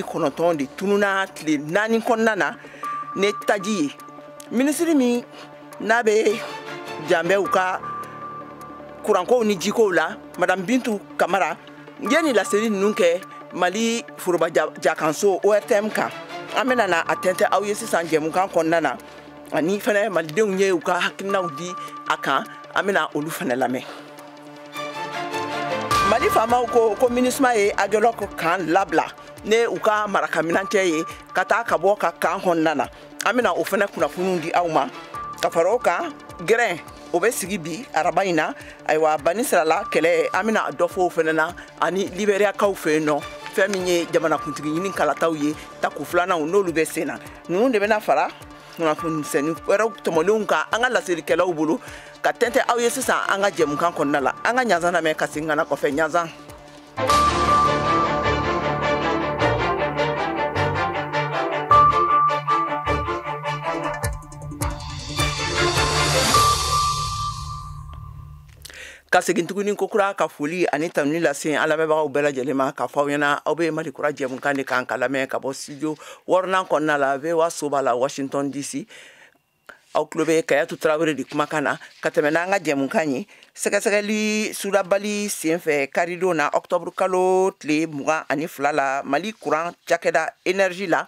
49 de tununa tile 4 kɔnɔna na ne taji ye. Minisiri min n'a bɛ janbɛw ka kurankow ni jikow la, Madame Bintu Kamara, ye nin laseli ninnu kɛ Mali foroba jakanso ORTM kan. An bɛna na a tɛntɛ aw ye sisan jɛmukan kɔnɔna na, ani fɛnɛ malidenw ye u ka hakilinaw di a kan, an bɛna olu fɛnɛ lamɛn. Mali faamaw ko ko MINUSMA ye Aguelhok kan labila ne u ka marakaminancɛ ye ka taa ka bɔ ka kan kɔnɔna na. An bɛna o fɛnɛ kunnafoniw di aw ma. Ka fara o kan, gɛrɛn o bɛ sigi bi araba in na. Ayiwa, Banisirala kɛlɛ, an bɛna dɔ fɔ o fɛnɛ na, ani Liberiyakaw fɛ yen nɔ, fɛn min ye jamanakuntigi ɲini kalataw ye tako filananw n'olu bɛ sen na. Ninnu de bɛna fara kunnafonimisɛnnin wɛrɛw tɔmɔlenw kan an ka laselikɛlaw bolo ka tɛntɛ aw ye sisan an ka jɛmukan kɔnɔna la. An ka ɲanzan lamɛn ka segin ka na kɔfɛ. Ɲanzan. Ka segin tuguni ko kura ka foli ani tanuni lase an lamɛnbagaw bɛɛ lajɛlen ma, ka fɔ aw ɲɛna aw bɛ Mali kura jɛmukan de kan ka lamɛn ka bɔ studio 6nan kɔnɔna la, VOA soba la, Washington DC. Aw tulo bɛ Kayatu Tarawele de kumakan na ka tɛmɛ n'an ka jɛmukan ye. Sɛgɛsɛgɛli sulabali senfɛ karidon na octobre kalo tile 22 la, Mali kuran cakɛda énergie la,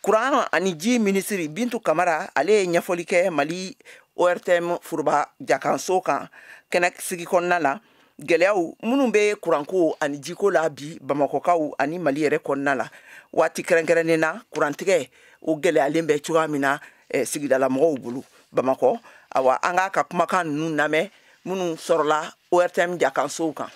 kuran ani ji minisiri Bintu Kamara, ale ye ɲɛfɔli kɛ Mali ORTM foroba jakanso kan kɛnɛ sigi kɔnɔna la, gɛlɛyaw minnu bɛ kuranko ani jiko la bi Bamakɔkaw ani Mali yɛrɛ kɔnɔna la. Waati kɛrɛnkɛrɛnnen na, kurantigɛ o gɛlɛyalen bɛ cogoya min na sigidalamɔgɔw bolo Bamakɔ. Awa, an k'a ka kumakan ninnu lamɛn minnu sɔrɔla ORTM jakansow kan.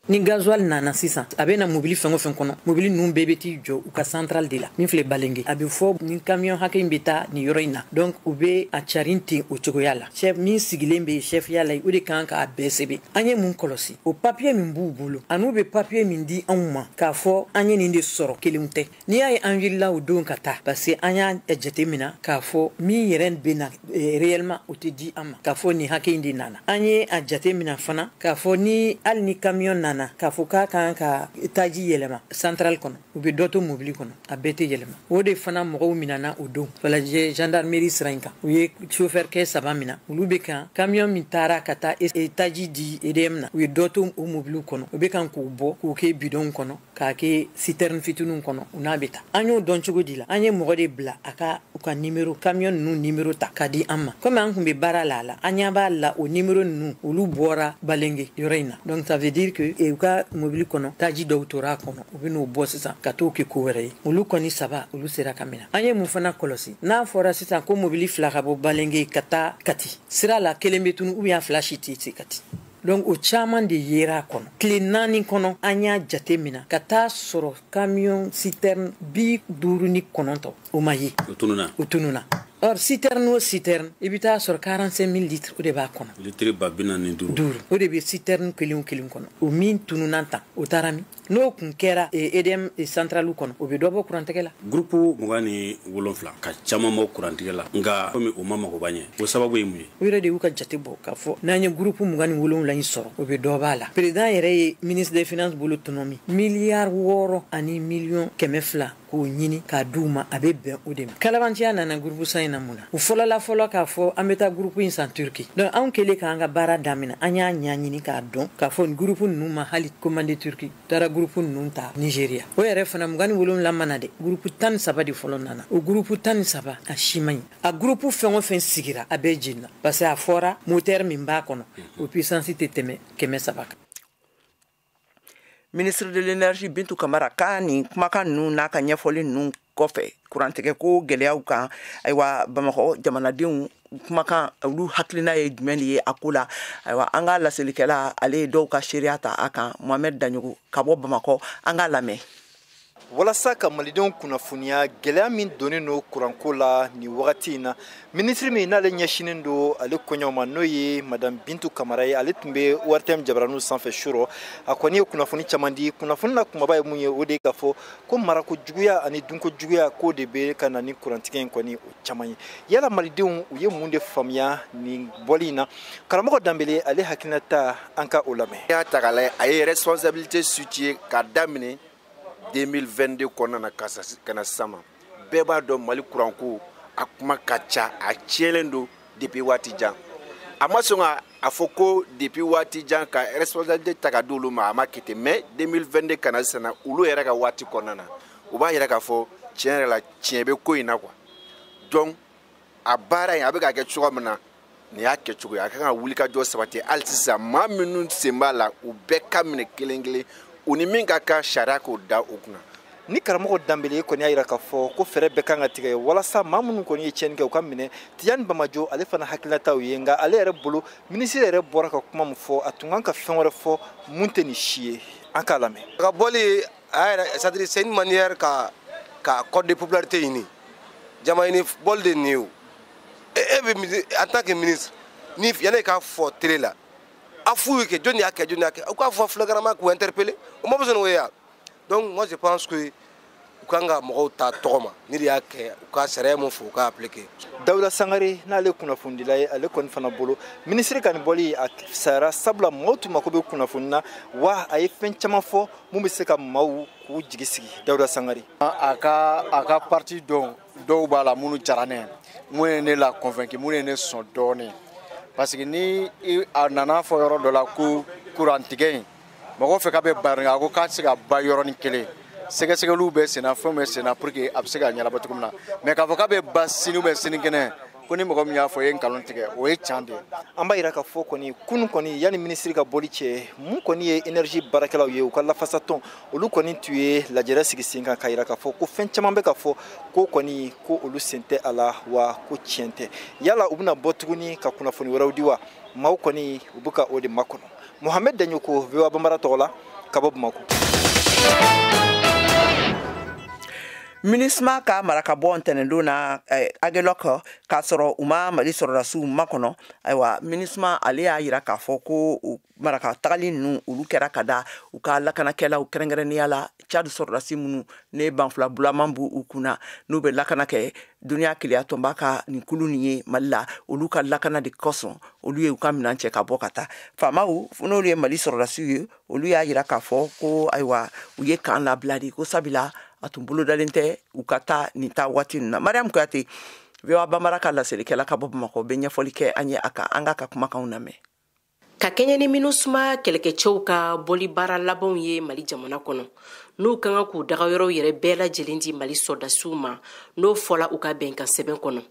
Ni gasoil nana sisan, a bɛ na mobili fɛn o fɛn kɔnɔ, mobili ninnu bɛɛ bɛ t'i jɔ u ka centrale de la min filɛ Balenge. A bɛ fɔ ni camion hakɛ in bɛ taa nin yɔrɔ in na, donc u bɛ a carin ten o cogoya la. Chef min sigilen bɛ chefya la, o de kan k'a bɛɛ sɛbɛn. An ye mun kɔlɔsi? O papier min b'u bolo, an'u bɛ papier min di anw ma k'a fɔ an ye nin de sɔrɔ, kelenw tɛ. N'i y'a ye an wulila o don ka taa, parce que an y'a jateminɛ k'a fɔ min yɛrɛ bɛ na réellement, o tɛ di an ma k'a fɔ nin hakɛ in de nana. An ye a jateminɛ fana k'a fɔ ni hali ni camion nana k'a fɔ k'a kan ka taji yɛlɛma centrale kɔnɔ, u bɛ dɔ to mobili kɔnɔ, a bɛɛ tɛ yɛlɛma. O de fana mɔgɔw minɛna o don Falajɛ gendarmerie sira in kan. U ye chauffeur kɛ 3 minɛ, olu bɛ kan camion min taara ka taa taji di EDM na, u ye dɔ to o mobili kɔnɔ, u bɛ kan k'o bɔ k'o kɛ bidon kɔnɔ, k'a kɛ citerne fitininw kɔnɔ, u n'a bɛ taa. An y'o dɔn cogo di la? An ye mɔgɔ de bila a ka u ka numéro, camion ninnu numéro ta k'a di an ma. Komi an tun bɛ baara la a la, an ɲɛ b'a la o numéro ninnu olu bɔra Balenge yɔrɔ in na. Donc ça veut dire que u ka mobili kɔnɔ taji dɔw tora a kɔnɔ, u bɛ n'o bɔ sisan ka t'o kɛ ko wɛrɛ ye. Olu kɔni 3, olu sera ka minɛ. An ye mun fana kɔlɔsi? N'a fɔra sisan ko mobili 2 ka bɔ Balenge ka taa Kati, sira la kelen bɛ tunu ou bien 2 si tɛ se Kati. Donc o caman de yera a kɔnɔ. Tile 4 kɔnɔ, an y'a jate minɛ ka taa sɔrɔ camion citerne 59, o ma ye. O tununna. O tununna. Or citerne o citerne, i bɛ taa sɔrɔ 45 000 litres, o de b'a kɔnɔ. Litre 45 000. Duuru. O de bɛ citerne kelen o kelen kɔnɔ. O min tununna tan, o taara min? N'o kun kɛra EDM centrale kɔnɔ, o bɛ dɔ bɔ kurantigɛ la. Groupe 27 ka caman bɔ kurantigɛ la, nka komi o ma magoba ɲɛ, o sababu ye mun ye? U yɛrɛ de y'u ka jate bɔ k'a fɔ n'an ye groupe 27 in sɔrɔ, o bɛ dɔ b'a la. Président yɛrɛ ye ministre des finances bolo tɔnɔ min, miliyari 6 ani miliyɔn 200 k'o ɲini k'a d'u ma, a bɛ bɛn o de ma. Kalabantiya nana groupe san in na mun na? U fɔlɔla fɔlɔ k'a fɔ an bɛ taa groupe in san Turki. Donc anw kɛlen k'an ka baara daminɛ, an y'a ɲɛɲini k'a dɔn k'a fɔ nin groupe ninnu ma hali commandé Turki, taara groupe ninnu ta Nigeria. O yɛrɛ fana 27 mana dɛ, groupe 13 de fɔlɔ nana. O groupe 13, a si man ɲi. A groupe fɛn o fɛn sigira, a bɛɛ jenina, parce que a fɔra moteur min b'a kɔnɔ, o puissance tɛ tɛmɛ 300 kan. Ministre de l'énergie Bintu Kamara ka nin kumakan ninnu n'a ka ɲɛfɔli ninnu kɔfɛ kurantigɛ ko gɛlɛyaw kan, ayiwa, Bamakɔ jamanadenw kumakan, olu hakilina ye jumɛn de ye a ko la? Ayiwa, an ka laselikɛla, ale ye dɔw ka seereya ta a kan, Mohamed Daɲogo ka bɔ Bamakɔ, an k'a lamɛn. Walasa ka malidenw kunnafoniya gɛlɛya min donnen don kuranko la nin wagati in na, minisiri min n'ale ɲɛsinnen don ale koɲɛw ma, n'o ye Madame Bintu Kamara ye, ale tun bɛ ORTM jabaraninw sanfɛ su rɔ. A kɔni ye kunnafoni caman di. Kunnafoni na kumaba ye mun ye? O de ye k'a fɔ ko marako juguya ani dunko juguya, k'o de bɛ ka na ni kurantigɛ in kɔni o caman ye. Yala malidenw, u ye mun de faamuya nin bɔli in na? Karamɔgɔ Danbele, ale hakilinata, an ka o lamɛn. I y'a ta k'a lajɛ, a ye responsabilité située k'a daminɛ 2022 kɔnɔna na ka na sisan ma, bɛɛ b'a dɔn Mali kuranko a kuma ka ca, a tiɲɛlen don depuis waati jan. A ma sɔn ka a fɔ ko depuis waati jan ka responsabilité ta ka di olu ma, a ma kɛ ten. Mais 2022 ka na sisan na, olu yɛrɛ ka waati kɔnɔna na, u b'a yɛrɛ k'a fɔ tiɲɛ yɛrɛ la, tiɲɛ bɛ ko in na quoi. Donc a baara in a bɛ ka kɛ cogoya min na, nin y'a kɛcogo ye. A kan ka wulikajɔ sabati hali sisan, maa minnu sen b'a la, u bɛɛ ka minɛ kelen kelen, u ni min ka kan sariya k'o da u kunna. Ni karamɔgɔ Danbele kɔni y'a jira k'a fɔ ko fɛɛrɛ bɛɛ kan ka tigɛ walasa maa minnu kɔni ye tiɲɛni kɛ u ka minɛ. Tijani Bamajo ale fana hakilinataw ye, nka ale yɛrɛ bolo minisiri yɛrɛ bɔra ka kuma min fɔ, a tun kan ka fɛn wɛrɛ fɔ mun tɛ nin si ye. An k'a lamɛn. A ka bɔli a yɛrɛ, c'est-à-dire c'est une manière ka code de popularité ɲini, jama ɲini bɔli de nin ye o. E bɛ en tant que ministre ni yanni k'a fɔ télé la, a f'u ye kɛ jɔnni y'a kɛ, jɔnni y'a kɛ, u k'a fɔ flagramment k'u interpeller, o ma besoin n'o ye ya. Donc moi je pense que u kan ka mɔgɔw ta tɔgɔ ma, ni de y'a kɛ, u ka sariya mun fɔ, u k'a appliquer. Dawuda Sangare n'ale kunnafonidila ye, ale kɔni fana bolo minisiri ka nin bɔli a fisayara, sabula mɔgɔw tun mako bɛ kunnafoni na, wa a ye fɛn caman fɔ mun bɛ se ka maaw k'u jigi sigi. Dawuda Sangare. A ka parti dɔw b'a la minnu diyara ne ye, mun ye ne la convaincu, mun ye ne sɔn dɔɔnin, parce que ni a nana fɔ yɔrɔ dɔ la ko kurantigɛ in mɔgɔw fɛ k'a bɛ ba, a ko k'a tɛ se ka ba yɔrɔnin kelen, sɛgɛsɛgɛliw bɛ senna, fɛnw bɛ senna pour que a bɛ se ka ɲɛnabɔ cogo min na. Mais k'a fɔ k'a bɛ ba sini ou bien sinikɛnɛ, ko ni mɔgɔ min y'a fɔ i ye nkalon tigɛ, o ye tiɲɛ de ye. An b'a jira k'a fɔ kɔni kunun kɔni yanni minisiri ka bɔli cɛ, mun kɔni ye énergie baarakɛlaw ye, u ka lafasatɔn olu kɔni tun ye lajɛrɛ sigi sen kan k'a jira k'a fɔ ko fɛn caman bɛ ka fɔ ko kɔni ko olu sen tɛ a la, wa ko tiɲɛ tɛ. Yala u bɛna bɔ tuguni ka kunnafoni wɛrɛw di wa? Maaw kɔni u bɛ ka o de makɔnɔ. Mohamed Daɲoko, VOA Bambara tɔgɔ la, ka bɔ Bamakɔ. MINUSMA ka marakabɔ ntɛnɛndon na Aguelhok k'a sɔrɔ u ma Mali sɔrɔdasiw makɔnɔ. Ayiwa, MINUSMA ale y'a jira k'a fɔ ko maraka tagali ninnu olu kɛra ka da u ka lakanakɛlaw, kɛrɛnkɛrɛnnenya la Tchad sɔrɔdasi minnu ne banfula bulaman b'u u kunna, n'u bɛ lakana kɛ duniya keleya tɔnba ka nin kulu nin ye Mali la, olu ka lakana de kosɔn olu ye u ka minɛn cɛ ka bɔ ka taa. Faamaw n'olu ye Mali sɔrɔdasiw ye, olu y'a jira k'a fɔ ko ayiwa u ye kan labila de, ko sabula a tun bolodalen tɛ u ka taa nin taa waati ninnu na. Mariam Kuyate, VOA Bambara ka laselikɛla ka bɔ Bamakɔ, bɛ ɲɛfɔli kɛ an ye a kan, an k'a ka kumakanw lamɛn. Ka kɛɲɛ ni MINUSMA kɛlɛkɛcɛw ka bɔli baara labanw ye Mali jamana kɔnɔ, n'u ka kan k'u dagayɔrɔw yɛrɛ bɛɛ lajɛlen di Mali sɔrɔdasiw ma, n'o fɔla u ka bɛnkan sɛbɛn kɔnɔ.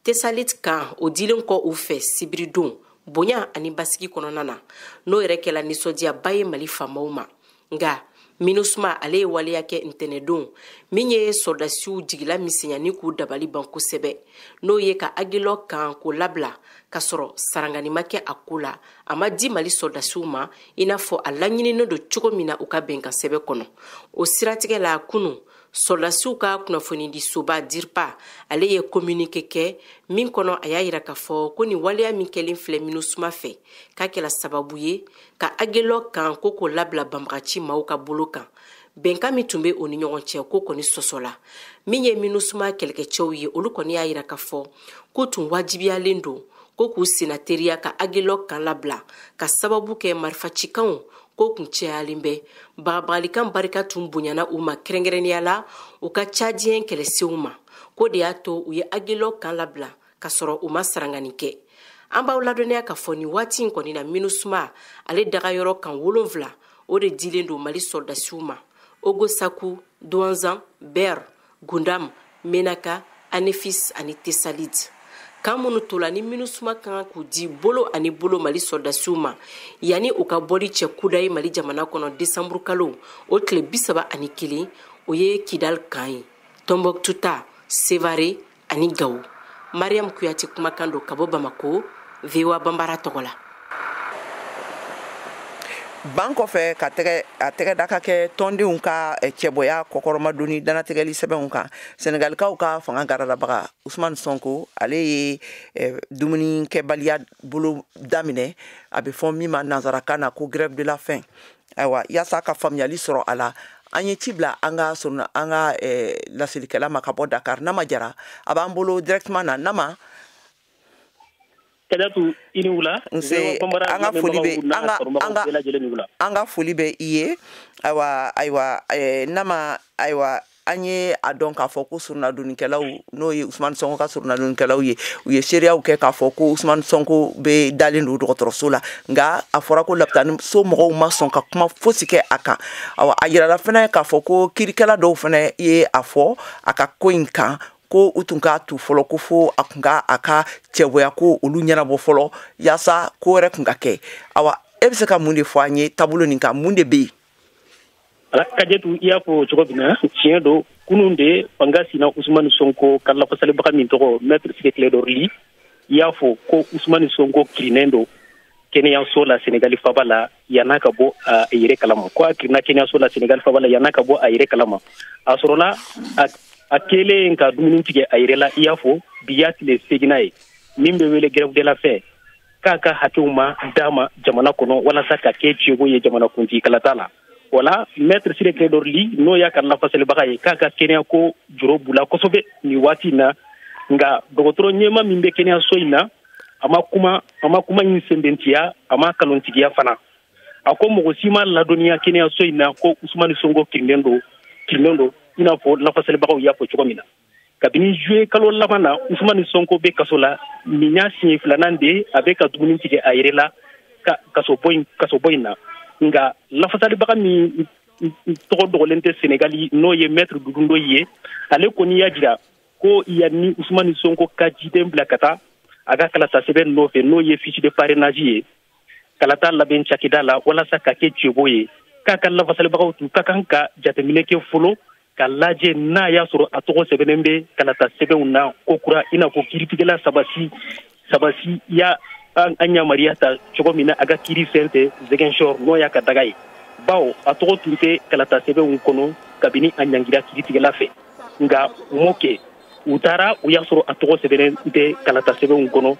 Tesalit kan o dilen kɔ u fɛ sibiridon bonya ani basigi kɔnɔna na, n'o yɛrɛ kɛla nisɔndiyaba ye Mali faamaw ma. Nka MINUSMA ale ye waleya kɛ ntɛnɛndon min ye sɔrɔdasiw jigila misɛnya ni k'u dabali ban kosɛbɛ, n'o ye ka Aguelhok kan k'o labila k'a sɔrɔ sarangani ma kɛ a ko la, a ma di Mali sɔrɔdasiw ma i n'a fɔ a laɲininen don cogo min na u ka bɛnkan sɛbɛn kɔnɔ. O siratigɛ la kunun, sɔrɔdasiw ka kunnafonidisoba DIRPA ale ye communiqué kɛ min kɔnɔ a y'a jira k'a fɔ ko nin waleya min kɛlen filɛ MINUSMA fɛ, k'a kɛla sababu ye ka Aguelhok kan ko k'o labila banbagaci maaw ka bolo kan. Bɛnkan min tun bɛ o ni ɲɔgɔn cɛ ko kɔni sɔsɔla. Min ye MINUSMA kɛlɛkɛcɛw ye, olu kɔni y'a jira k'a fɔ ko tun wajibiyalen don ko k'u senna teriya ka Aguelhok kan labila ka sababu kɛ marifacikanw ko kun cayalen bɛ. Bagabagalikan barika tun bonyana u ma, kɛrɛnkɛrɛnnenya la u ka Tchadien kɛlɛsenw ma, ko de y'a to u ye Aguelhok kan labila k'a sɔrɔ u ma sarangani kɛ. An b'aw ladɔnniya k'a fɔ nin waati in kɔni na, MINUSMA ale dagayɔrɔ kan 7 o de dilen don Mali sɔrɔdasiw ma: Ogosaku, Douentza, Ber, Gundam, Menaka, Anefis ani Tesalit. Kan minnu tola ni MINUSMA kan k'u di bolo ani bolo Mali sɔrɔdasiw ma yanni u ka bɔli cɛ kuda ye Mali jamana kɔnɔ desanburu kalo o tile 31, o ye Kidal kan ye, Tombouctou ta, Sevare ani Gawo. Mariam Kuyate kumakan don ka bɔ Bamako, VOA Bambara tɔgɔ la. Ban kɔfɛ ka tɛgɛ a tɛgɛ da ka kɛ tɔndenw ka cɛbɔya kɔkɔrɔmadonni danatɛgɛli sɛbɛnw kan, Senegalikaw ka fanga garadabaga Ousmane Sonko ale ye dumunikɛbaliya bolo daminɛ, a bɛ fɔ min ma nanzarakan na ko grève de la faim. Ayiwa, yaasa ka faamuyali sɔrɔ a la, an ye ci bila an ka sɔrɔ an ka laselikɛla ma ka bɔ Dakar, Nama Jara, a b'an bolo directement na. Nama. Kadiatou, i ni wula. Nse, an ka foli bɛ an ka foli bɛ i ye. Ayiwa, Nama, ayiwa, an ye a dɔn k'a fɔ ko surunadonnikɛlaw, n'o ye Usumani Sɔnko ka surunadonnikɛlaw ye, u ye seereyaw kɛ k'a fɔ ko Usumani Sɔnko bɛ dalen don dɔgɔtɔrɔso la, nka a fɔra ko lapitani so mɔgɔw ma sɔn ka kuma fosi kɛ a kan. Awa, a yirala fɛnɛ k'a fɔ ko kiirikɛla dɔw fɛnɛ ye a fɔ a ka ko in kan ko u tun k'a tu fɔlɔ, ko fo a tun ka a ka cɛboya ko olu ɲɛnabɔ fɔlɔ yaasa ko wɛrɛ tun ka kɛ. Awa, e bɛ se ka mun de fɔ an ye taabolo nin kan, mun de bɛ yen? Kadiatou, i y'a fɔ cogo min na, tiɲɛ don, kunun de fanga sina Usumani Sonko ka lafasalibaga min tɔgɔ Maître Ciré Clédor Ly, i y'a fɔ ko Usumani Sonko kirinnen don kɛnɛyaso la Senegali faba la yan'a ka bɔ a yɛrɛ kalama, ko a kirinna kɛnɛyaso la Senegali faba la yan'a ka bɔ a yɛrɛ kalama. A sɔrɔla a kɛlen ka dumuni tigɛ a yɛrɛ la, i y'a fɔ bi y'a tile seginna ye min bɛ wele grève de la faim, k'a ka hakɛw ma d'a ma jamana kɔnɔ walasa ka kɛ cɛko ye jamanakuntigi kalata la. Wala Maître Ciré Clédor Ly, n'o y'a ka lafasalibaga ye, k'a ka kɛnɛyako jɔrɔ b'u la kosɛbɛ nin waati in na, nka dɔgɔtɔrɔ ɲɛma min bɛ kɛnɛyaso in na, a ma kuma in sɛnbɛntiya, a ma kalontigiya fana. A ko mɔgɔ si ma ladɔnniya kɛnɛyaso in na ko Usumani Sonko kirinnen don i n'a fɔ lafasalibagaw y'a fɔ cogo min na. Kabini juillet kalo laban na, Usumani Sonko bɛ kaso la, nin y'a siɲɛ filanan de ye a bɛ ka dumuni tigɛ a yɛrɛ la kaso bɔ in na. Nka lafasalibaga min tɔgɔ dogolen tɛ Senegali, n'o ye Maître Doudou Ndoye ye, ale kɔni y'a jira ko yanni Usumani Sonko ka jiden bila ka taa a ka kalata sɛbɛn nɔfɛ, n'o ye fiche de parrainage ye, kalata labɛn cakɛda la walasa ka kɛ cɛbo ye, k'a ka lafasalibagaw tun ka kan ka jateminɛ kɛ fɔlɔ ka lajɛ n'a y'a sɔrɔ a tɔgɔ sɛbɛnnen bɛ kalata sɛbɛnw na ko kura, i n'a fɔ kiiritigɛla sabasi y'a an yamaruya ta cogo min na a ka kiiri sen fɛ Ziguinchor, n'o y'a ka daga ye, bawo a tɔgɔ tun tɛ kalata sɛbɛnw kɔnɔ kabini a ɲangira kiiritigɛla fɛ. Nka u m'o kɛ, u taara u y'a sɔrɔ a tɔgɔ sɛbɛnnen tɛ kalata sɛbɛnw kɔnɔ.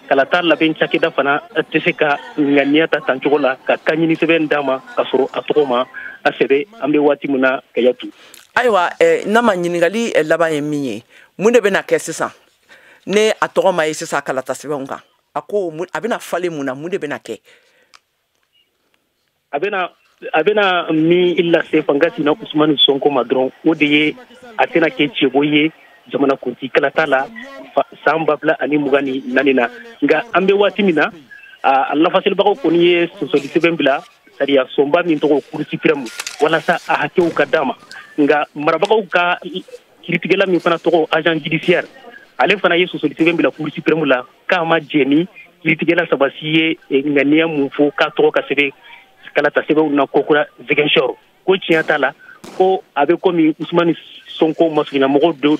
Kalata labɛn cakɛda fana tɛ se ka ŋaniya ta tancogo la ka kanɲini sɛbɛn d'a ma k'a sɔrɔ a tɔgɔ ma a sɛbɛn, an bɛ waati min na Kadiatou. Ayiwa, Nama, ɲininkali laban ye min ye, mun de bɛna kɛ sisan ne a tɔgɔ ma ye sisan kalata sɛbɛnw kan? A ko a bɛna falen mun na, mun de bɛna kɛ? A bɛna min lase fanga sina Usumani Sonko ma dɔrɔn, o de ye a tɛna kɛ cɛbo ye jamanakuntigi kalata la san 2024 na. Nka an bɛ waati min na, a lafasalibagaw kɔni ye sɔsɔli sɛbɛn bila sariya sunba min tɔgɔ Cour suprême walasa a hakɛw ka d'a ma. Nka marabagaw ka kiiritigɛla min fana tɔgɔ agent judiciaire, ale fana ye sɔsɔli sɛbɛn bila Cour suprême la k'a ma jɛn ni kiiritigɛla sabasi ye ŋaniya mun fɔ k'a tɔgɔ ka sɛbɛn kalata sɛbɛnw na kokura Ziguinchor, ko tiɲɛ t'a la, ko a bɛ komi Usumani Sonko masurunnamɔgɔw dɔw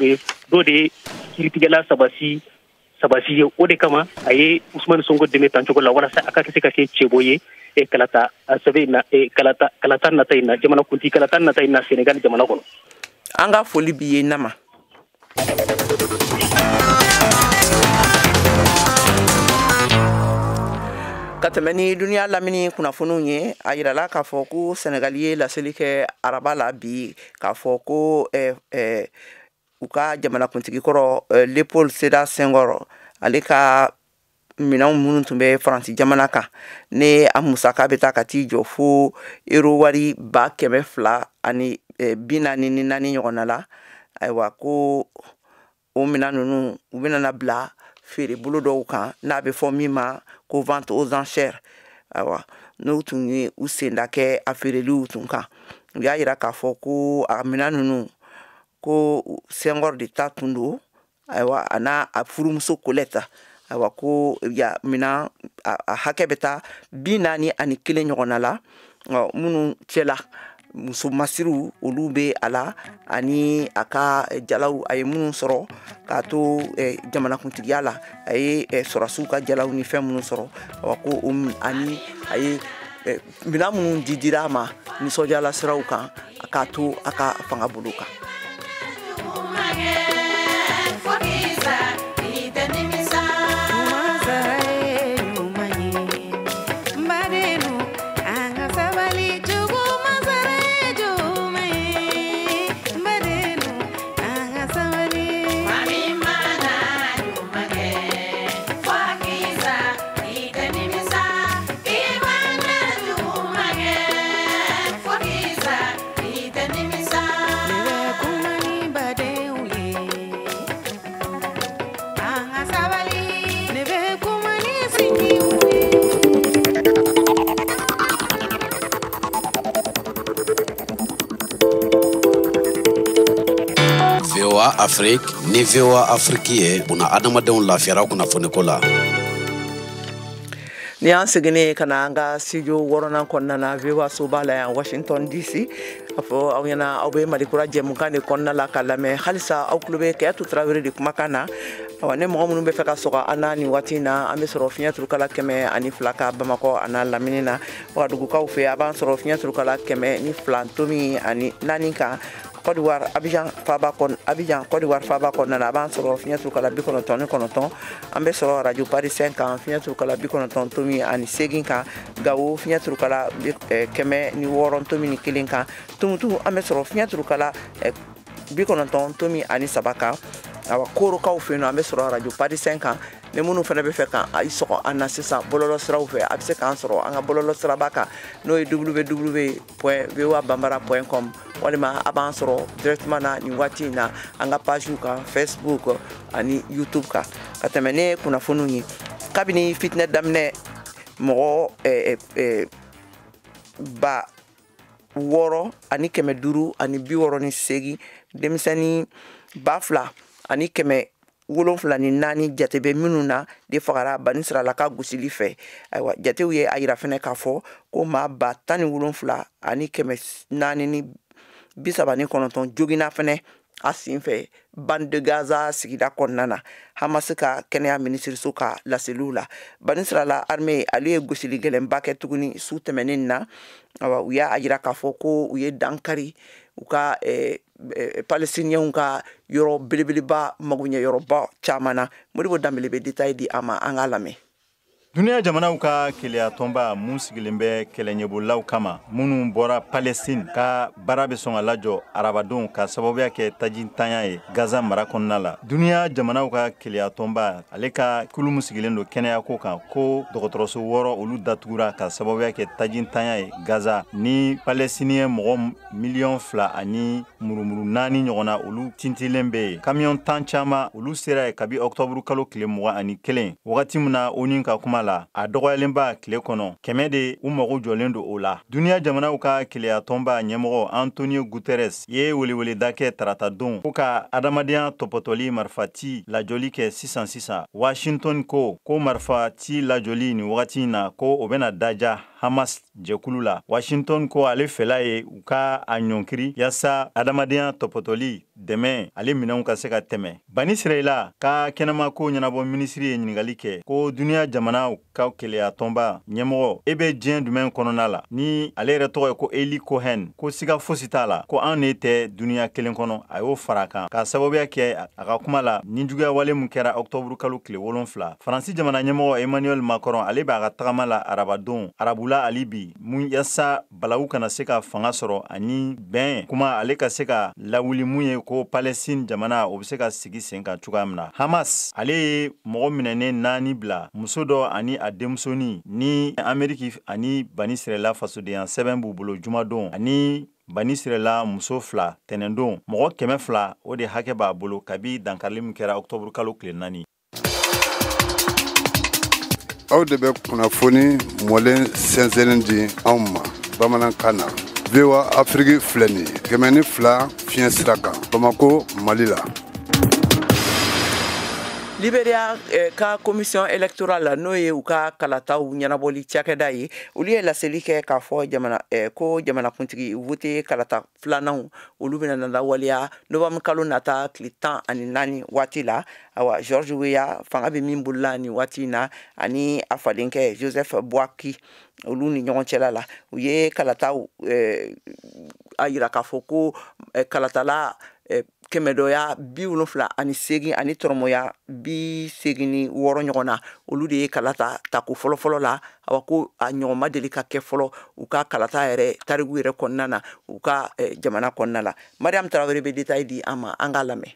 de ye kiiritigɛla sabasi ye. O de kama a ye Usumani Sonko dɛmɛ tancogo la walasa a ka se ka kɛ cɛbɔ ye kalata sɛbɛn in na, kalata nata in na, jamanakuntigi kalata nata in na Senegali jamana kɔnɔ. An ka foli b'i ye Nama. Ka tɛmɛ ni duniya lamini kunnafoniw ye, a yirala k'a fɔ ko Senegali ye laseli kɛ araba la bi k'a fɔ ko u ka jamanakuntigi kɔrɔ Léopold Sédar Senghor, ale ka minɛnw minnu tun bɛ Faransi jamana kan, ne a musaka bɛ taa ka t'i jɔ fo euro wari 244 ɲɔgɔnna la. Ayiwa, ko o minɛn ninnu u bɛna bila feere bolo dɔw kan n'a bɛ fɔ min ma ko vente aux enchères. Ayiwa, n'u tun ye u senda kɛ a feereliw tun kan, u y'a yira k'a fɔ ko a minɛn ninnu ko Senghor de ta tun don. Ayiwa, a n'a a furumuso Colette, ayiwa, ko ya minɛn a hakɛ bɛ taa 41 ɲɔgɔnna la, minnu cɛla muso masiriw olu bɛ a la, ani a ka jalaw a ye minnu sɔrɔ k'a to jamanakuntigiya la, a ye sɔrɔdasiw ka jalaw ni fɛn minnu sɔrɔ, ko ani a ye minɛn minnu di dira a ma nisɔndiyala siraw kan k'a to a ka fanga bolo kan. VOA Afrique ni VOA Afrique ye buna adamadenw lafiyara kunnafoniko la. Ni y'an seginnen ka na an ka studio wɔɔrɔnan kɔnɔna na, VOA soba la yan, Washington DC, a fɔ aw ɲɛna, aw bɛ Malikura jɛmukan de kɔnɔna la ka lamɛn. Halisa aw tulo bɛ Kɛyatu Tarawele de kumakan na. Awa, ne mɔgɔ minnu bɛ fɛ ka sɔgɔ an na nin waati in na, an bɛ sɔrɔ fiɲɛ turukala 102 ka Bamakɔ a n'a lamini na. Wagadugukaw fɛ, a b'an sɔrɔ fiɲɛ turukala 102.4 kan. Côte d'Ivoire, Abidjan faba kɔn, Abidjan, Côte d'Ivoire faba kɔnɔna na, a b'an sɔrɔ fiɲɛ turukala 99. An bɛ sɔrɔ radio Paris 5 kan, fiɲɛ turukala 90.8 kan. Gawo, fiɲɛ turukala 106.1 kan. Tumutu, an bɛ sɔrɔ fiɲɛ turukala 90.3 kan. Awa, Korokaw fɛ yen nɔ, an bɛ sɔrɔ radio Paris 5 kan. Ni minnu fana bɛ fɛ ka i sɔgɔ an na sisan bɔlɔlɔ siraw fɛ, a bɛ se k'an sɔrɔ an ka bɔlɔlɔ siraba kan, n'o ye www.voabambara.com, walima a b'an sɔrɔ directement na nin waati in na an ka page kan, Facebook ani YouTube kan. Ka tɛmɛ ne kunnafoniw ye, kabini fitinɛ daminɛ, mɔgɔ 6568, denmisɛnnin 2704 jate bɛ minnu na, de fagara Banisirala ka gosili fɛ. Ayiwa, jatew ye a yira fɛnɛ k'a fɔ ko maa 17,439 joginna fɛnɛ a sen fɛ Bande de Gaza sigida kɔnɔna na, Hamas ka kɛnɛya minisiriso ka laseliw la. Banisirala armée, ale ye gosili gɛlɛnba kɛ tuguni su tɛmɛnen na. Awa, u y'a yira k'a fɔ ko u ye dankari u ka palestinienw ka yɔrɔ belebeleba, magoɲɛ yɔrɔba caman na. Modibo Danbele bɛ détail di an ma, an k'a lamɛn. Duniya jamanaw ka keleya tɔnba mun sigilen bɛ kɛlɛɲɛbolilaw kama minnu bɔra Palestine ka baara bɛ sɔn ka lajɔ arabadon ka sababuya kɛ tajintanya ye Gaza mara kɔnɔna la. Duniya jamanaw ka keleya tɔnba, ale ka kulu min sigilen don kɛnɛyako kan, ko dɔgɔtɔrɔso 6, olu datugura ka sababuya kɛ tajintanya ye Gaza, ni palestinien mɔgɔ 2.4 miliyɔn ɲɔgɔn na, olu tintilen bɛ yen. Kamiyɔn 10 caman, olu sera yen kabi ɔktɔburu kalo tile 21, wagati min na ONU ka kuma la, a dɔgɔyalenba tile kɔnɔ 100 de u mago jɔlen don o la. Duniya jamanaw ka keleya tɔnba ɲɛmɔgɔ Antonio Guterres ye weleweleda kɛ tarata don ko ka adamadenya tɔpɔtɔli marifati lajɔli kɛ sisan sisan. Washington ko ko marifati lajɔli nin wagati in na, ko o bɛna daja Hamas jɛkulu la. Washington ko ale fɛla ye u ka a ɲɔnkiri yaasa adamadenya tɔpɔtɔli dɛmɛ ale minɛnw ka se ka tɛmɛ. Bani Sirayila ka kɛnɛmako ɲɛnabɔ minisiri ye ɲiningali kɛ ko duniya jamanaw ka keleya tɔnba ɲɛmɔgɔ, e bɛ diɲɛ jumɛn kɔnɔna la? Ni ale yɛrɛ tɔgɔ ye ko Eli Cohen, ko siga fosi t'a la ko an ne tɛ duniya kelen kɔnɔ. A y'o fara kan ka sababuya kɛ, a ka kuma la, ni juguyawale min kɛra ɔktɔburu kalo tile 7. Faransi jamana ɲɛmɔgɔ Emmanuel Macron, ale b'a ka tagama la arabadon arabula ali bi mun yasa balawu kana se ka fanga sɔrɔ ani bɛn kuma ale ka se ka lawuli mun ye ko Palestine jamana, o bɛ se ka sigi sen kan cogoya min na. Hamas, ale ye mɔgɔ minɛnen naani bila, muso dɔ ani a denmusonin, ni Ameriki ani Bani Sirɛla fasodenya sɛbɛn b'u bolo jumadon, ani Bani Sirɛla muso fila tɛnɛndon. Mɔgɔ 200, o de hakɛ b'a bolo kabi dankarili min kɛra ɔktɔburu kalo tile 4. Aw de bɛ kunnafoni mɔlen sɛnsɛnnen di anw ma bamanankan na. VOA Afiriki filɛ nin ye, 102 fiɲɛ sira kan, Bamako, Mali la. Liberia ka commission électorale, n'o ye u ka kalataw ɲɛnabɔli cakɛda ye, olu ye laseli kɛ k'a fɔ jamana ko jamanakuntigi vote kalata filananw, olu bɛna na lawaleya novembre kalo nata tile 14 waati la. Awa, George Weah, fanga bɛ min bolola nin waati in na, ani a fadenkɛ Joseph Boakai, olu ni ɲɔgɔn cɛla la, u ye kalataw a yira k'a fɔ ko kalatala 778 ani tɔrɔmɔya 86 ɲɔgɔn na, olu de ye kalata tako fɔlɔfɔlɔ la. Awa, ko a ɲɔgɔn ma deli ka kɛ fɔlɔ u ka kalata yɛrɛ tariku yɛrɛ kɔnɔna na, u ka jamana kɔnɔna la. Mariam Tarawele bɛ détail di an ma, an k'a lamɛn.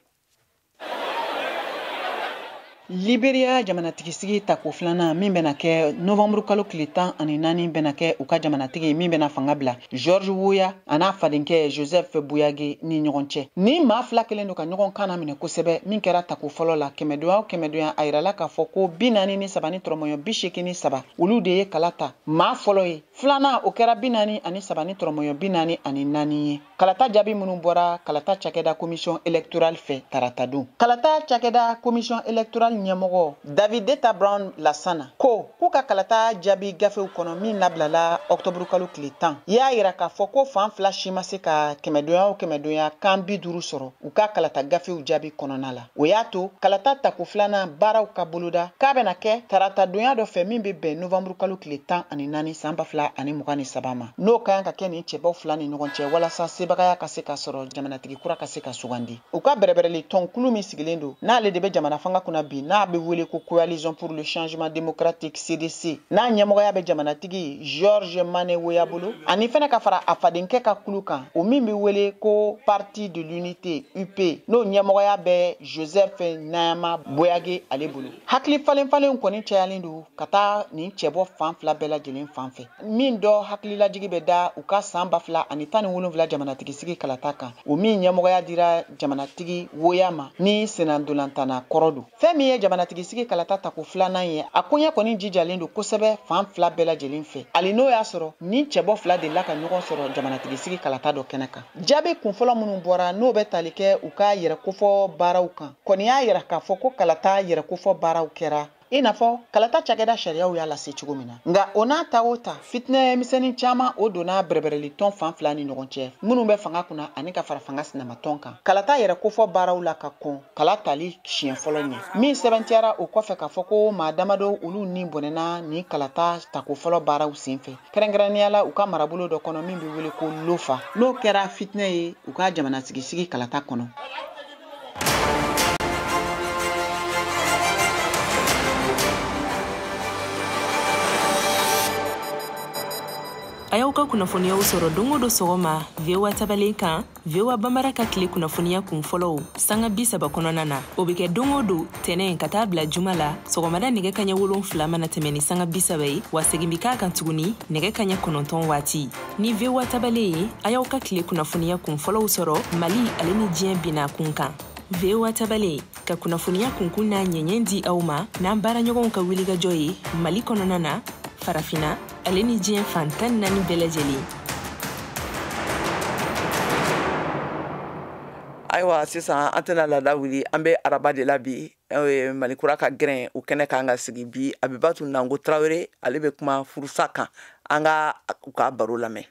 Liberia jamanatigisigi tako filanan min bɛna kɛ novanburu kalo tile 14, bɛna kɛ u ka jamanatigi min bɛna fanga bila, George Weah a n'a fadenkɛ Joseph Boakai ni ɲɔgɔn cɛ. Ni maa fila kelen don ka ɲɔgɔn kan minɛ kosɛbɛ. Min kɛra tako fɔlɔ la, kɛmɛdonya o kɛmɛdonya, a yirala k'a fɔ ko 43 ni tɔrɔmɔɲɔ 83, olu de ye kala ta maa fɔlɔ ye. Filanan, o kɛra 43 ni tɔrɔmɔɲɔ 44 ye. Kalata jaabi minnu bɔra kalata cakɛda commission électorale fɛ taratadon. Kalata cakɛda commission électorale ɲɛmɔgɔ David Deta Brown Lasana ko k'u ka kalata jaabi gafew kɔnɔ min labilala octobre kalo tile 10, y'a yira k'a fɔ ko fan fila si ma se ka kɛmɛdonya o kɛmɛdonya kan 50 sɔrɔ u ka kalata gafew jaabi kɔnɔna la. O y'a to kalata tako filanan baaraw ka boloda k'a bɛna kɛ taratadonya dɔ fɛ min bɛ bɛn novembre kalo tile 14 san 2023 ma, n'o ka kan ka kɛ nin cɛbaw fila ni ɲɔgɔn cɛ walasa sebagaya ka se ka sɔrɔ, jamanatigi kura ka se ka sugandi. U ka bɛrɛbɛrɛli tɔnkulu min sigilen don n'ale de bɛ jamana fanga kunna bi, n'a bɛ wele ko Coalition pour le changement démocratique CDC, n'a ɲɛmɔgɔya bɛ jamanatigi Georges Mane Weah bolo, ani fɛnɛ ka fara a fadenkɛ ka kulu kan, o min bɛ wele ko Parti de l'unité UP, n'o ɲɛmɔgɔya bɛ Joseph Nayama Boyage ale bolo. Hakili falen falenw kɔni cayalen don ka taa nin cɛbɔ fan fila bɛɛ lajɛlen fan fɛ, min dɔ hakililajigi bɛ da u ka san 2017 jamanatigi sigi kalata kan, o min ɲɛmɔgɔya dira jamanatigi Weah ma ni senandolantana kɔrɔ don. Fɛn min ye jamanatigi sigi kalata tako filanan ye, a koɲɛ kɔni jijalen don kosɛbɛ fan fila bɛɛ lajɛlen fɛ, hali n'o y'a sɔrɔ ni cɛbɔ fila delila ka ɲɔgɔn sɔrɔ jamanatigi sigi kalata dɔ kɛnɛ kan. Jaabi kunfɔlɔ minnu bɔra n'o bɛ tali kɛ u ka yɛrɛkofɔ baaraw kan kɔni y'a yira k'a fɔ ko kalata yɛrɛkofɔ baaraw kɛra i n'a fɔ kalata cakɛda sariyaw y'a lase cogo min na. Nka o n'a ta o ta, fitinɛ misɛnnin caman o donna bɛrɛbɛrɛli tɔn fan fila ni ɲɔgɔn cɛ minnu bɛ fanga kunna ani ka fara fanga sinamatɔn kan kalata yɛrɛ kofɔ baaraw la ka kɔn kala tali siɲɛ fɔlɔ ɲɛ, min sɛbɛntiyara o kɔfɛ k'a fɔ ko maa damadɔ olu ni bɔnɛna nin kalata tako fɔlɔ baaraw senfɛ, kɛrɛnkɛrɛnnenya la u ka marabolo dɔ kɔnɔ min bɛ wele ko Lofa, n'o kɛra fitinɛ ye u ka jamanasigisigi kalata kɔnɔ. A y'aw ka kunnafoniyaw sɔrɔ don o don sɔgɔma VOA tabalen kan, VOA Bambara ka tile kunnafoniya kun fɔlɔw sanga 30 kɔnɔna na. O bɛ kɛ don o don tɛnɛn ka taa bila juma la sɔgɔmada nɛgɛ kaɲɛ 7 mana tɛmɛ ni sanga 30 ye, wa segin bɛ k'a kan tuguni nɛgɛ kaɲɛ 9 waati. Ni VOA tabalen ye, a y'aw ka tile kunnafoniya kun fɔlɔw sɔrɔ Mali ale ni diɲɛ binna kun kan. VOA tabalen ka kunnafoniya kunkun n'a ɲɛɲɛ di aw ma n'an baaraɲɔgɔnw ka wulikajɔ ye Mali kɔnɔna na, Farafina ale ni diɲɛ fan 14 bɛɛ lajɛlen. Ayiwa, sisan an tɛna laada wuli, an bɛ araba de la bi, Malikura ka gɛrɛn o kɛnɛ kan ka sigi bi. Abibatu Nango Tarawele ale bɛ kuma furusa kan, an ka u ka baro lamɛn.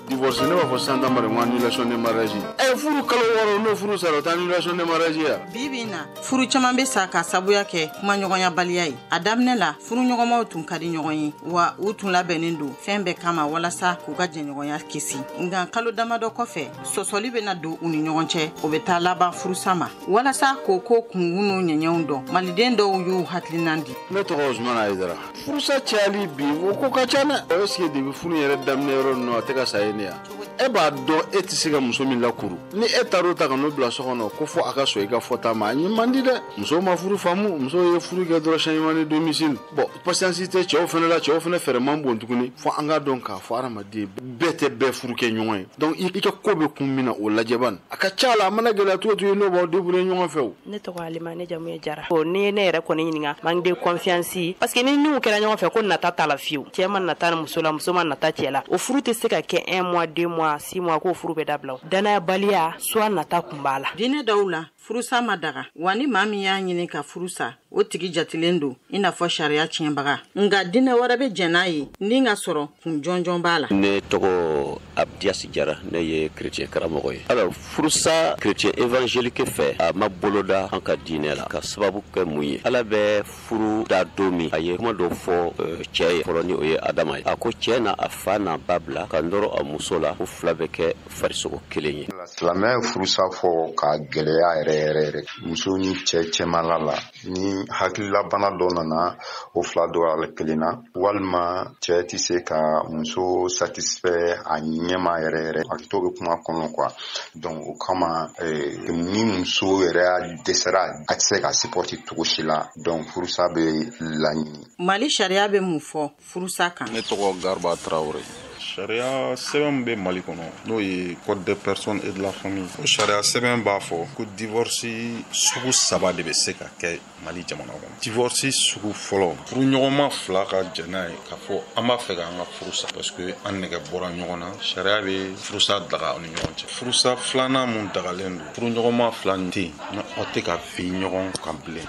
Divorce ne b'a fɔ sisan ta ma de ko annulation de mariage. Furu kalo 6 n'o furu sara o tɛ annulation de mariage ya. Bi bi in na, furu caman bɛ sa k'a sabuya kɛ kumaɲɔgɔnyabaliya ye. A daminɛ la, furuɲɔgɔnmaw tun ka di ɲɔgɔn ye, wa u tun labɛnnen don fɛn bɛɛ kama walasa k'u ka jɛɲɔgɔnya kisi. Nka kalo damadɔ kɔfɛ, sɔsɔli bɛna don u ni ɲɔgɔn cɛ, o bɛ taa laban furusa ma. Walasa k'o ko kunkun n'o ɲɛɲɛw dɔn, maliden dɔw y'u hakilinan di. Ne tɔgɔ Usumana Hayidara. Furusa cayali bi o ko ka ca dɛ. Est-ce que depuis furu yɛrɛ daminɛ yɔrɔ ninnu a tɛ ka sa ye ne ya? E b'a dɔn e tɛ se ka muso min lakuru, ni e taar'o ta ka n'o bila so kɔnɔ ko fɔ a ka sɔn i ka fɔta ma, a ɲɛ man di dɛ. Musow ma furu faamu, musow ye furu kɛ dɔrɔn changement de domicile. Bon, patience tɛ cɛw fana la, cɛw fana fɛɛrɛ man bon tuguni. Fo an k'a dɔn k'a fɔ hadamaden bɛɛ tɛ bɛɛ furu kɛ ɲɔgɔn ye. Donc i ka ko bɛ kun min na o lajɛban, a ka ca la a mana gɛlɛya cogo cogo n'o b'aw débrouiller ɲɔgɔn fɛ o. Ne tɔgɔ Alima, ne jamu ye Jara. Ni ye ne yɛrɛ kɔni ɲininka, manque de confiance, parce que ni n'u kɛra ɲɔgɔn fɛ ko nata t'a la fiyewu. Cɛ ma nata muso la, muso ma nata cɛ la, o furu tɛ se ka kɛ 1 mois, 2 mois, 6 mois k'o furu bɛ dabila. Danayabaliya soit nata kun b'a la. Diinɛ dɔw la, furusa ma daga, wa ni maa min y'a ɲini ka furu sa, o tigi jatilen don i n'a fɔ sariya tiɲɛbaga. Nka diinɛ wɛrɛ bɛ jɛn n'a ye ni ka sɔrɔ kun jɔnjɔn b'a la. Ne tɔgɔ Abdias Jara, ne ye chrétien karamɔgɔ ye. Alors furusa chrétien évangélique fɛ, a ma boloda an ka diinɛ la ka sababu kɛ mun ye? Ala bɛ furu da don min, a ye kuma dɔ fɔ cɛ ye fɔlɔ, ni o ye Adama ye. A ko cɛ n'a a fa n'a ba bila ka nɔrɔ a muso la, ko fila bɛ kɛ farisogo kelen ye. Silamɛya ye furusa fɔ ka gɛlɛya yɛrɛ yɛrɛ yɛrɛ muso ni cɛ cɛmala la, ni hakililabana dɔ nana o fila dɔ la kelen na, walima cɛ tɛ se ka muso satisfait a ɲɛma yɛrɛ yɛrɛ, a to bɛ kuma kɔnɔ quoi. Donc o kama ni muso yɛrɛ dɛsɛra, a tɛ se ka supporter cogo si la, donc furusa bɛ laɲini. Mali sariya bɛ mun fɔ furusa kan? Ne tɔgɔ Garba Traoré. Sariya sɛbɛn min bɛ Mali kɔnɔ, n'o ye Code des personnes et de la famille, o sariya sɛbɛn b'a fɔ ko divorce sugu 3 de bɛ se ka kɛ Mali jamana kɔnɔ. Divorce sugu fɔlɔ, furuɲɔgɔnma 2 ka jɛn n'a ye k'a fɔ an b'a fɛ k'an ka furu sa parce que an nɛgɛ bɔra ɲɔgɔn na, sariya bɛ furusa daga aw ni ɲɔgɔn cɛ. Furusa filanan mun dagalen don, furuɲɔgɔnma 2 tɛ yen, aw tɛ ka vi ɲɔgɔn kan bilen.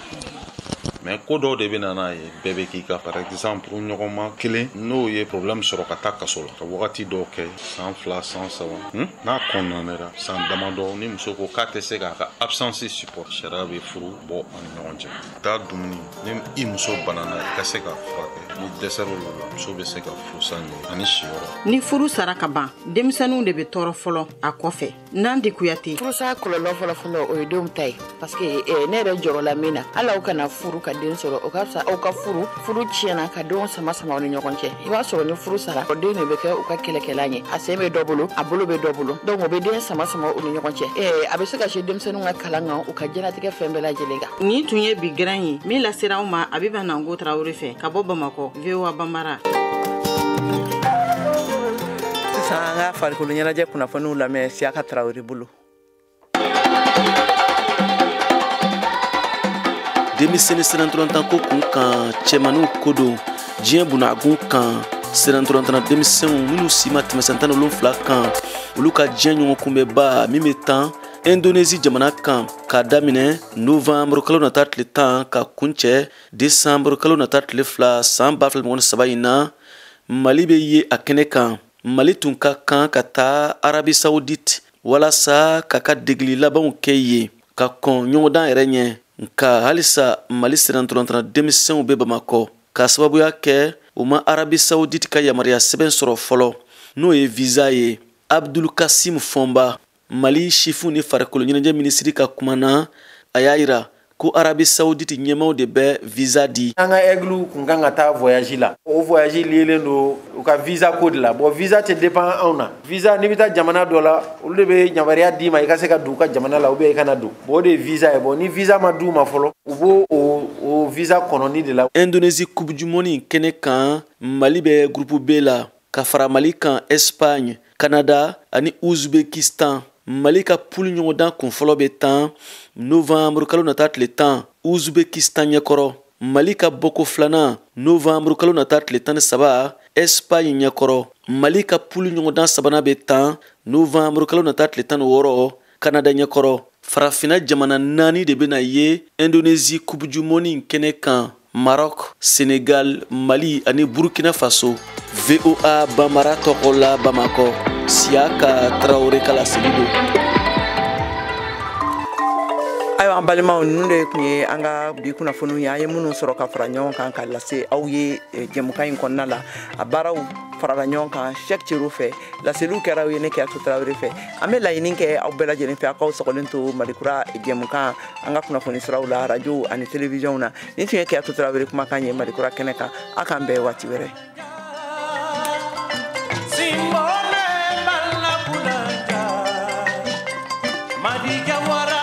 Mais ko dɔw de bɛ na n'a ye, bɛɛ bɛ k'i ka, par exemple ɲɔgɔnma kelen n'o ye problème sɔrɔ ka taa kaso la ka wagati dɔw kɛ, san 2 san 3, n'a condamnera san damadɔ, ni muso ko k'a tɛ se k'a ka absence support, sariya bɛ furu bɔ aw ni ɲɔgɔn cɛ. Taa dumuni, ni i muso banana i ka se k'a furakɛ, ni dɛsɛr'o la muso bɛ se ka furusa ɲini ani siyɔrɔ. Ni furu sara ka ban, denmisɛnninw de bɛ tɔɔrɔ fɔlɔ a kɔfɛ. Nandi Kuyate. Furusa kɔlɔlɔ fɔlɔ o ye denw ta ye, parce que ne yɛrɛ jɔrɔla min na, hali aw kana furu ka den sɔrɔ, o ka fisa aw ka furu tiɲɛna ka denw sama sama aw ni ɲɔgɔn cɛ. I b'a sɔrɔ ni furu sara, o den de bɛ kɛ u ka kɛlɛkɛla ye, a sen bɛ dɔ bolo, a bolo bɛ dɔ bolo, donc o bɛ den sama sama u ni ɲɔgɔn cɛ. A bɛ se ka se denmisɛnninw ka kalan kan, u ka diɲɛlatigɛ fɛn bɛɛ lajɛlen kan. Nin tun ye bi gɛrɛn ye min lasera aw ma Abiba Nango Tarawele fɛ ka bɔ Bamakɔ, VOA Bambara. Sisan an ka farikolo ɲɛnajɛ kunnafoniw lamɛn Siyaka Tarawele bolo. Denmisɛnnin sirantɔlantan ko kun kan, cɛmaninw ko don diɲɛ bunagun kan. Sirantɔlantanna denmisɛnw minnu si ma tɛmɛ san 17 kan, olu ka diɲɛ ɲɔgɔn kunbɛnba min bɛ tan Indonésie jamana kan k'a daminɛ novembre kalo nata tile 10 ka kuncɛ décembre kalo nata tile 2 san 2023 in na, Mali bɛ ye a kɛnɛ kan. Mali tun ka kan ka taa Arabie Saoudite walasa k'a ka degeli labanw kɛ yen ka kɔn ɲɔgɔndan yɛrɛ ɲɛ. Nka halisa Mali sirantɔlantanna denmisɛnw bɛ Bamakɔ k'a sababuya kɛ u ma Arabie Saoudite ka yamaruya sɛbɛn sɔrɔ fɔlɔ, n'o ye visa ye. Abdul Kasim Fɔnba, Mali sifinw ni farikolo ɲɛnajɛ minisiri ka kuma na, a y'a yira ko Arabie Saoudite ɲɛmaaw de bɛ visa di. An ka aigle kun kan ka taa voyage la, o voyage liélen don u ka visa ko de la. Bon, visa tɛ dépend anw na. Visa, n'i bɛ taa jamana dɔ la, olu de bɛ yamaruya d'i ma i ka se ka don u ka jamana la ou bien i kana don. Bon, o de ye visa ye. Bon, ni visa ma d'u ma fɔlɔ, u b'o o visa kɔnɔni de la. Indonésie Coupe du Monde kɛnɛ kan, Mali bɛ groupe B la ka fara Mali kan Espagne, Canada ani Ouzbékistan. Mali ka poule ɲɔgɔndan kunfɔlɔ bɛ tan novembre kalo nata tile 10 Ouzbékistan ɲɛkɔrɔ. Mali ka bɔko filanan novembre kalo nata tile 13 Espagne ɲɛkɔrɔ. Mali ka poule ɲɔgɔndan sabanan bɛ tan novembre kalo nata tile 16 Canada ɲɛkɔrɔ. Farafinna jamana 4 de bɛna ye Indonésie Coupe du Monde kɛnɛ kan: Maroc, Sénégal, Mali ani Burkina Faso. VOA Bambara tɔgɔ la Bamakɔ, Siyaka Tarawele ka laseli don. Ayiwa an balimaw, ninnu de tun ye an ka bi kunnafoniw ye, an ye minnu sɔrɔ ka fara ɲɔgɔn kan ka lase aw ye jɛmukan in kɔnɔna la. A baaraw farala ɲɔgɔn kan Cheikh Cero fɛ, laseliw kɛra aw ye ne Keyatu Tarawele fɛ. An bɛ laɲini kɛ aw bɛɛ lajɛlen fɛ, aw k'aw sɔgɔlen to Malikura jɛmukan an ka kunnafoni siraw la, radio ani télévision na. Nin tun ye Keyatu Tarawele kumakan ye Malikura kɛnɛ kan. Aw k'an bɛn waati wɛrɛ. Jawara,